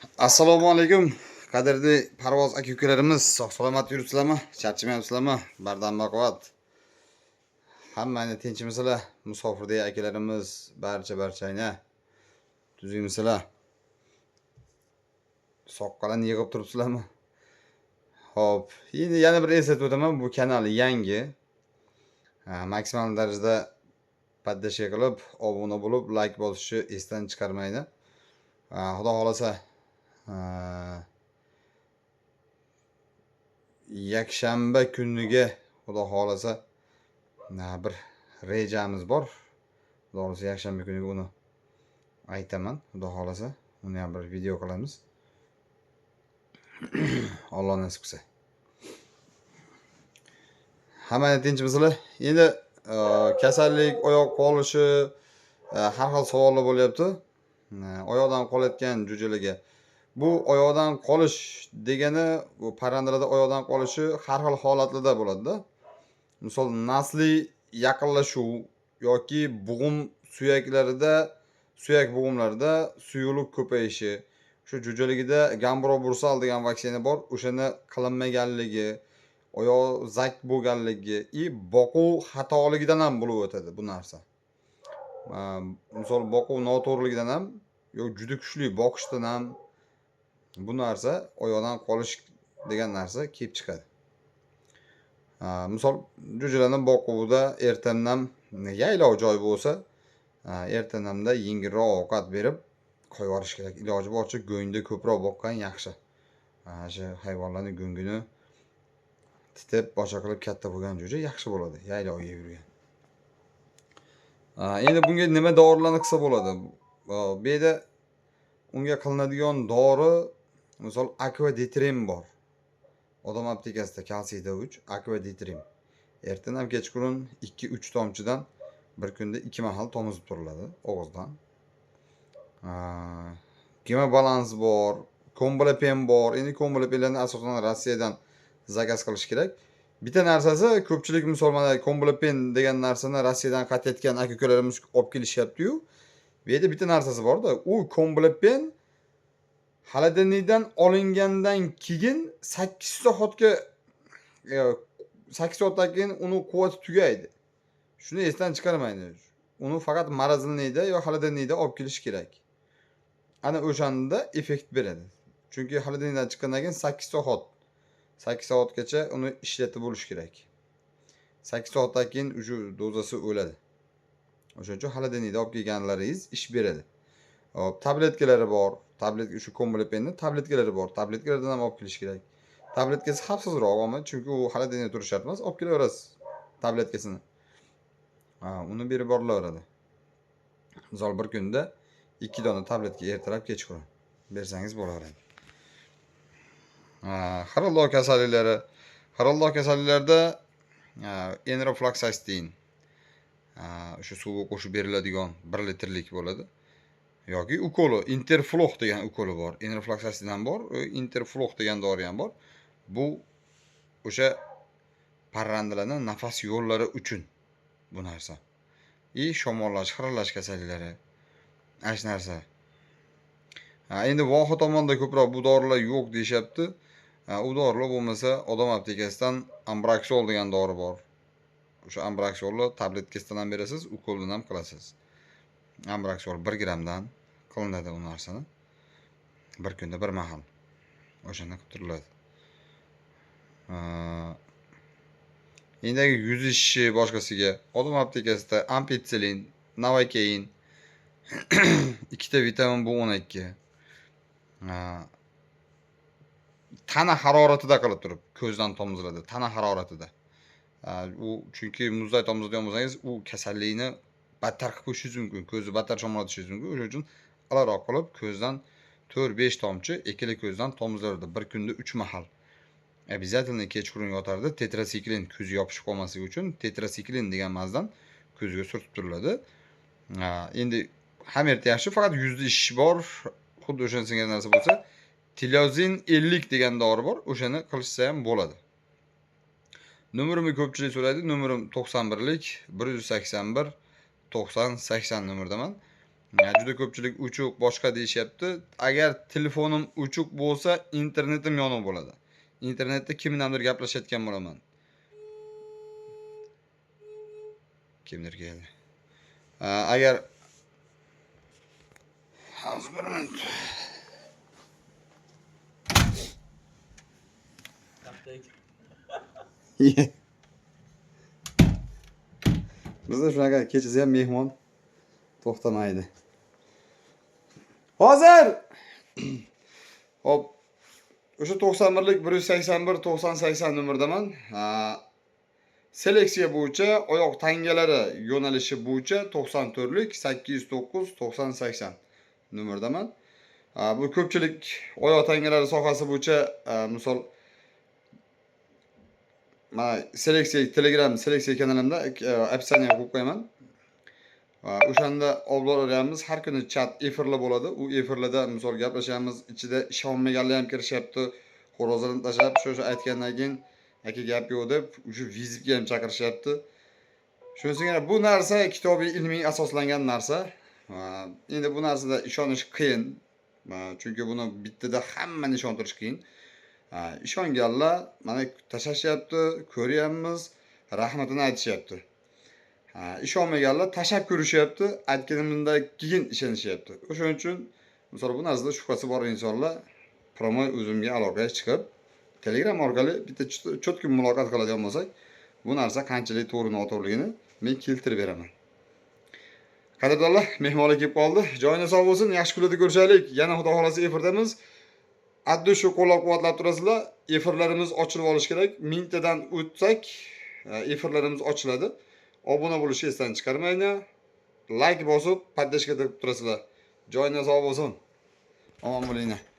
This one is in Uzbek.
Assalomu alaykum, qadrli parvoz aka ukalarimiz, sog' salomat yuribsizlarmi? Charchamayapsizlarmi? Bardam, baquvvat. Hammani tinchmisizlar? Musofirdagi akalarimiz barcha barchangni tuzukmisizlar? Soqqalarni yig'ib turibsizlarmi? Xo'p, endi yana bir eslatib o'taman, bu kanal yangi. Maksimal darajada поддержка qilib, obuna bo'lib, like bosishni esdan chiqarmaydi. Xudo xohlasa, yakshanba kuniga Xudo xohlasa bir rejamiz bor. Xudo xohlasa yakshanba kuniga uni aytaman. Xudo xohlasa uni ham bir video qilamiz. Alloh nasib qilsa. Hammani tinchmisizlar? Endi kasallik, oyoq qolishi, har xil savollar bo'lyapti. Oyoqdan qolayotgan jo'jalarga. Bu oyoqdan qolish degani, bu parrandalarda oyoqdan qolishi har xil holatlarda bo'ladi-da. Misol, nasliy yaqinlashuv yoki bo'g'im suyaklarida, suyak bo'g'imlarida suyuqlik ko'payishi, shu jo'jaligida gambrobursal degan vaksina bor, o'shani qilinmaganligi, oyoq zak bo'lganligi и boquv xatoligidan ham bo'lib o'tadi bu narsa. Misol, boquv noto'g'riligidan ham, yo juda kuchli boqishdan ham bu narsa, oyoqdan qolish degan narsa kelib chiqadi. Misol, jo'jalarni boquvida ertandan yaylov joy bo'lsa, ertanamda yengilroq ovqat berib qo'yib yuborish kerak. Iloji boricha go'ngda ko'proq boqqan yaxshi. Shu hayvonlarning go'ngini titib, boshqa qilib katta bo'lgan jo'ja yaxshi bo'ladi, yaylovga yurgan. Endi bunga nima dorilarni qilsa bo'ladi? Bu yerda unga qilinadigan dori, misol, Akvadetrim bor. Odam aptekasida kalsiyda 3 Akvadetrim. Ertadan ham kechqurun 2-3 tomchidan bir kunda 2 mahal tomizib turiladi og'izdan. Gemobalans bor, Kombilapen bor. Endi Kombilapenlarni asosan Rossiyadan zakaz qilish kerak. Bitta narsasi, ko'pchilik misol mana Kombilapen degan narsani Rossiyadan qaytayotgan aka ukalarimiz olib kelishyapti-yu. Bu yerda bitta narsasi bor-da, u Kombilapen холодильник dan olingandan keyin 8 soatga, 8 soatdan keyin uni quvvati tugaydi. Shuni esdan chiqarmaydi. Uni faqat морозильник da yo холодильник da olib kelish kerak. Ana o'shanda effekt beradi. Chunki холодильник dan chiqqandan keyin 8 soat, 8 soatgacha uni ishlatib bo'lish kerak. 8 soatdan keyin o'sha dozasi o'ladi. O'shaning uchun холодильник da olib kelganlaringiz ish beradi. Hop, tabletkalari bor. Tabletka, shu Kombilapenni tabletkalari bor. Tabletkalardan ham olib kelish kerak. Tabletkasi xavfsizroq, ammo chunki u холодильник da turishi shart emas, olib kelaverasiz tabletkasini. Ha, uni berib borilaveradi. Misol, bir kunda 2 dona tabletka ertalab, kechqurun bersangiz bo'laveradi. Ha, xirildoq kasalliklari, xirildoq kasalliklarida enrofloxacin, o'sha suvga qo'shib beriladigan 1 litrlik bo'ladi. Yoki ukoli, Interflox degan ukoli bor. Enrofloxacin ham bor, Interflox degan dori ham bor. Bu o'sha parrandalarning nafas yo'llari uchun bu narsa. И shamollash, xirillash kasalliklari. Ana shu narsa. Ha, endi voha tomonda ko'proq bu dorilar yo'q deyishyapti. U dorilar bo'lmasa, odam aptekasidan Ambraksol degan dori bor. O'sha Ambraksolni tabletkasidan ham berasiz, ukoldan ham qilasiz. Ambraksol 1 grammdan qilinadi u narsani. Bir kunda bir mahal. O'shanda qilib turiladi. Endigi yuz ishishi boshqasiga odam aptekasida ampitsilin, novokein, ikkita vitamin B12. Tana haroratida qilib turib ko'zdan tomiziladi, tana haroratida. U chunki muzday tomizadigan bo'lsangiz, u kasallikni battar qilib qo'yishingiz mumkin, ko'zni battar shamollatishingiz mumkin. O'shaning uchun iliqroq qilib ko'zdan 4-5 tomchi ikkala ko'zdan tomizilaveradi bir kunda 3 mahal. Обязательно kechqurun yotarda tetrasiklin, ko'zi yopishib qolmasligi uchun tetrasiklin degan mazdan ko'ziga surtib turiladi. Endi hamma yerda yaxshi, faqat yuzda ishish bor. Xuddi o'sha narsa bo'lsa, Tilozin 50 degan dori bor, o'shani qilishsa ham bo'ladi. Nomerimni ko'pchilik so'raydi. Nomerim 91lik 181 90 80 nomerdaman. Juda ko'pchilik o'chiq boshqa deyishyapti. Agar telefonim o'chiq bo'lsa, internetim yoniq bo'ladi. Internetda kim bilandir gaplashayotgan bo'laman. Kimdir keldi. Agar hozir bir minut. Bizda shunaqa kechasi ham mehmon to'xtamaydi. Hozir. Hop. O'sha 91lik 181 90 80 nomerdaman. Seleksiya bo'yicha oyoq tangalari yo'nalishi bo'yicha 94lik 809 90 80 nomerdaman. Bu ko'pchilik oyoq tangalari sohasi bo'yicha misol mana seleksiya Telegram seleksiya kanalimda описание qo'yib qo'yaman. O'shanda oblolarimiz har kuni chat efirlar bo'ladi. U efirlarda misol gaplashamiz, ichida ishonmaganlar ham kirishyapti. Xo'rozini tashlab, shu aytgandan keyin aka gap yo'q deb o'sha vizitga ham chaqirishyapti. Shunisi bu narsa kitobiy ilmiy asoslangan narsa. Endi bu narsada ishonish qiyin. Chunki buni bittada hammani ishontirish qiyin. Ishonganlar mana tashlashyapti, ko'ryapmiz, rahmatini aytishyapti. Ishonmaganlar tashlab ko'rishyapti, aytganimdan keyin ishonishyapti. O'shaning uchun misol bu narsada shubhasi bor insonlar promoy o'zimga aloqaga chiqib, Telegram orqali bitta cho'tki muloqot qiladigan bo'lsak, bu narsa qanchalik to'g'ri noto'g'riligini men keltirib beraman. Qadrdonlar, mehmonlar kelib qoldi. Joyingiz sog' bo'lsin, yaxshi kunlarda ko'rishaylik. Yana Xudo xolasa efirdamiz. Addi shu qo'llab-quvvatlab turasizlar. Efirlarimiz ochilib olishi kerak. 1000 tadan o'tsak, efirlarimiz ochiladi. Obuna bo'lishni esdan chiqarmanglar. Like bosib, podдержка qilib turasizlar. Joyingiz sog' bo'lsin. Omon bo'linglar.